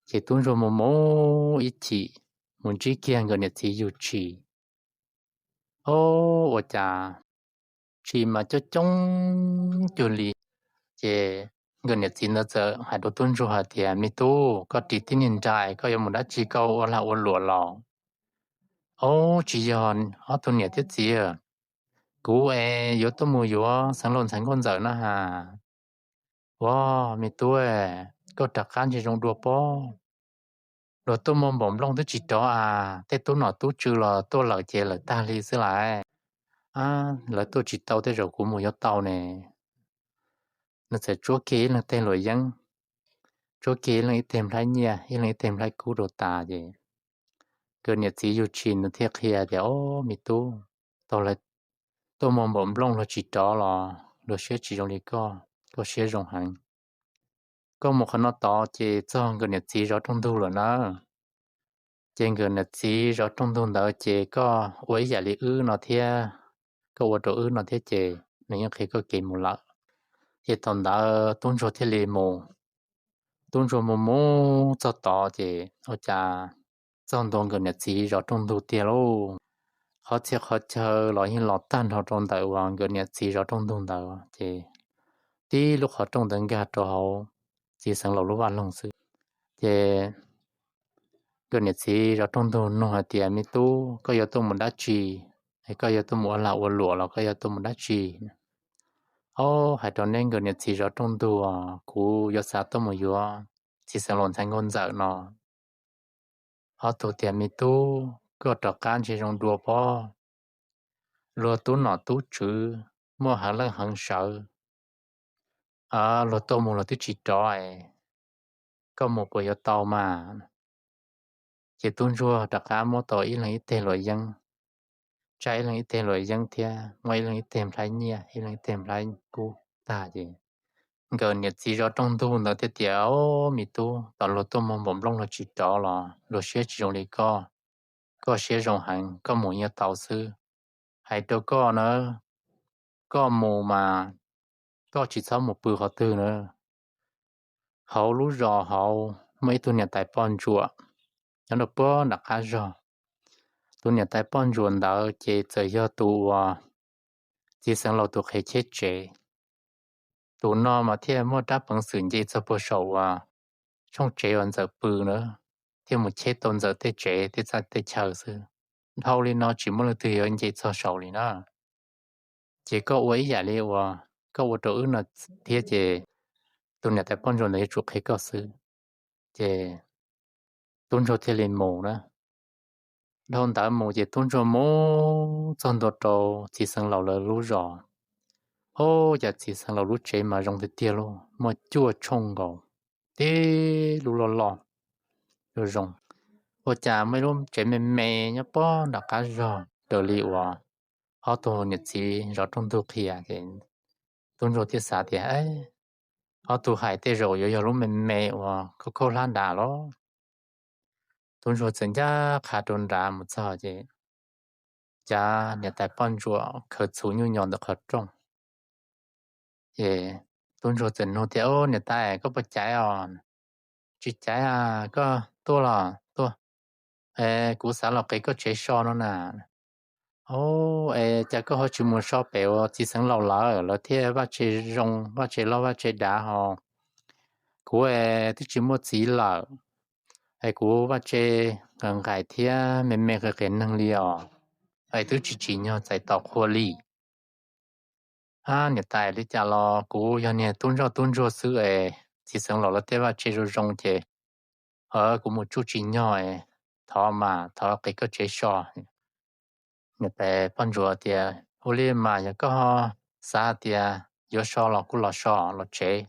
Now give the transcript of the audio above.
Ces tub ntsuag mus mus ib chim mus ntsib kiag nkawd niam txiv yug tshis. Ob, ua cas tshis mas coob coob cuag li. Ces nkawd niam txiv ntawd txawm hais rau tub ntsuag hais tias, me tub, koj ris tib niag nra, koj yuav mus dab tsi, koj ua lag ua luam los? Ob, tsis yog ob tug niam thiab txiv, kuv es yuav tuaj mus yuav xeev laus ntxhais nkauj ntxawm na has. Ua, me tub, koj rov qab ntsia zoo dua pob. Luag tuaj muag npaum nplooj twb tsis rov as, tej tub nom tub tswv los tuaj lawm ces lawm tag li xwb lais. Lawv tuaj tsis tau tej zaum kuv mus yuav tau ne. Nws txawm tsuab kiag ib leeg teg luam yeeb, tsuab kiag ib leeg ib teg nplhaib nyiaj, ib leeg ib teg nplhaib kub rau tas ces nkawd niam txiv yug tshis nws thiaj qhia tias, ob, me tub, tau lawv tuaj muag npaum nplooj luag tsis rov los luag siab tsis zoo li koj, koj siab zoo heev. Koj mus qhov no tod ces txog nkawd niam txiv zov rooj ntug lawm na. Ces nkawd niam txiv zov rooj ntug ntawd ces koj ua ib yam li wb no thiab, koj ua rau wb no thiab ces nws yeej qhia koj kev mus lawm. Ces thaum ntawd tub ntsuag thiaj li mus. Tub ntsuag mus mus txog tod ces ua cas txog ntua nkawd niam txiv zov rooj ntug tiag lauj. Qhov txhia qhov chaw los yeej los tag nrho rau ntawm uas nkawd niam txiv zov rooj ntug ntawd ces tib lub qhov rooj ntawd nkag rau hauv txiv xeev laus lub vaj loog xwb. Ces nkawd niam txiv zov rooj ntug nug hais tias, me tub, koj yuav tuaj mus dab tsi? Es koj yuav tuaj mus ua lag ua luam los koj yuav tuaj mus dab tsi? Ob, hais rau neb nkawd niam txiv zov rooj ntug, kuv yuav xav tuaj mus yuav txiv xeev laus ntxhais nkauj ntxawm no. Ob tug tias, me tub, koj rov qab ntsia zoo dua pob. Luag tub nom tub tswv muaj heev leej heev sawv, luag tuaj mus luag twb tsis rov, koj mus puas yuav tau mas? Ces tub ntsuag rov qab muab tau ib leeg ib teg luam yeeb, tsa ib leeg ib teg luam yeeb thiab muab ib leeg ib teg nplhaib nyiaj, ib leeg ib teg nplhaib kub tag ces nkawd niam txiv zov rooj ntug ntawd thiaj tias, ob, me tub, tau luag tuaj muag npaum nplooj luag tsis rov los luag siab tsis zoo li koj, koj siab zoo heev, koj mus yuav tau xwb. Hais rau koj na, koj mus mas koj tsis txhob mus pw qhov twg na. Hauv lub zos hauv muaj ib tug niam tais poj ntsuam nyob rau puag nram qab zog. Tus niam tais poj ntsuam ntawd ces txawm yog tus uas txiv xeev laus tus qhev cheb tsev. Tus no mas thiaj muaj rab peev xwm nce txog puag saum uas tshooj tsev uas ntxawm pw na, thiaj mus cheb tau ntxawm tej tsev tej txaj tej chaw xwb. Dhau li no tsis muaj leej twg yuav nce txog saum li na. Ces koj ua ib yam li uas koj ua rau wb no thiab ces tus niam tais poj ntsuam ntawd yuav tsum qhia koj xwb. Ces tub ntsuag thiaj li mus na. Dhau ntawd mus ces tub ntsuag mus txog ntua rau txiv xeev laus lawv lub zos. Ob, cas txiv xeev laus lub tsev mas zoo tiag tiag lauj, muaj cuaj tshooj nkaus, tib lub loj loj zoo zoo. Ua cas muaj ib lub tsev me me nyob puag nram qab zog raws li uas ob tug niam txiv zov rooj ntug qhia ces tub ntsuag thiaj xav tias, ob tug hais tej zaum yuav yog lub me me uas khaub khaub hlab nrad los. Tub ntsuag txawm ncaj qha rau nrad mus txog ces cas niam tais poj ntsuam khaws txhuv nyuj nyo ntawm qhov rooj. Ces tub ntsuag txawm nug tias, niam tais, koj puas caiv os? Tsis caiv a, koj tuaj los tuaj, kuv xav los qiv koj tsev so no na. Ob, es cas koj ho tsis mus so pem uas txiv xeev laus lawv, lawv thiaj vaj tse zoo, vaj tse loj vaj tse dav ho. Kuv es twb tsis muaj txiv lawm, es kuv vaj tse nqais nqais thiab me me qias qias neeg li os, es twb tsis tsim nyog txais tos qhua li. Ab niam tais, li cas los kuv yog niag tub ntsoj tub ntsuag xwb es txiv xeev laus lawv tej vaj tse zoo zoo ces kuv mus tsuj tsis nyog, thov mas thov qiv koj tsev so. Niam tais poj ntsuam tias, ua li mas yog koj xav hais tias yuav so los kuj los so los tsev.